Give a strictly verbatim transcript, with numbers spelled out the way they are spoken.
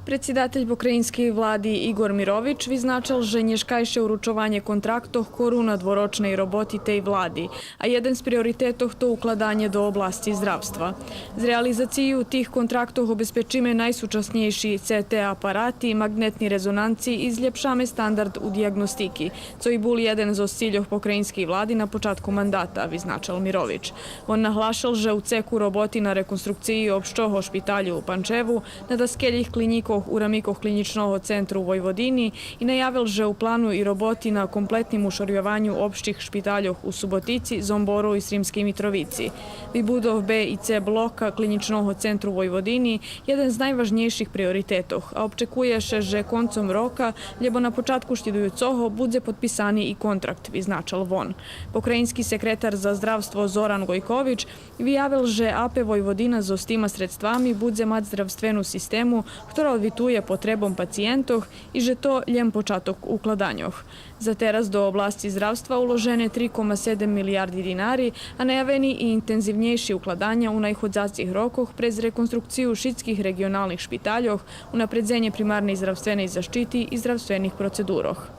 Предсидатель покраїнскей влади Игор Мирович визначел же нєшкайше уручованє контрактох коруна дворочней роботи тей влади, а єден з приоритетох то укладанє до обласци здравства. З реализацию тих контрактох обезпечиме найсучаснєйши С Т апарати, маґнетни резонанци и злєпшаме стандард у диягностики, цо и бул єден зоз цильох покраїнскей влади на початку мандата, визначел Мирович. Вон наглашел же у цеку роботи на реконструкциї Общого шпиталю у Панчеву, на даскелїх клинїкох у рамикох Клинїчного центру Войводини и наявел же у плану и роботи на комплетним ушорйованю общих шпитальох у Суботици, Зомбору и Сримскей Митровици. Вибудов Б и С блока Клинїчного центру Войводини єден з найважнєйших приоритетох, а обчекує ше же концом рока, лєбо на початку шлїдуюцого, будзе подписани и контракт, визначел вон. Покраїнски секретар за здравство Зоран Гойкович виявел же А П Войводина зоз тима средствами будзе мац здравствену систему, хтора одвитує потребом пациєнтох и же то лєм початок укладаньох. За тераз до обласци здравства уложене три кома седем милиярди динари, а наявени и интензивнєйши укладаня у найходзацих рокох през реконструкцию шицких реґионалних шпитальох, унапредзенє примарней здравственей защити и здравствених процедурох.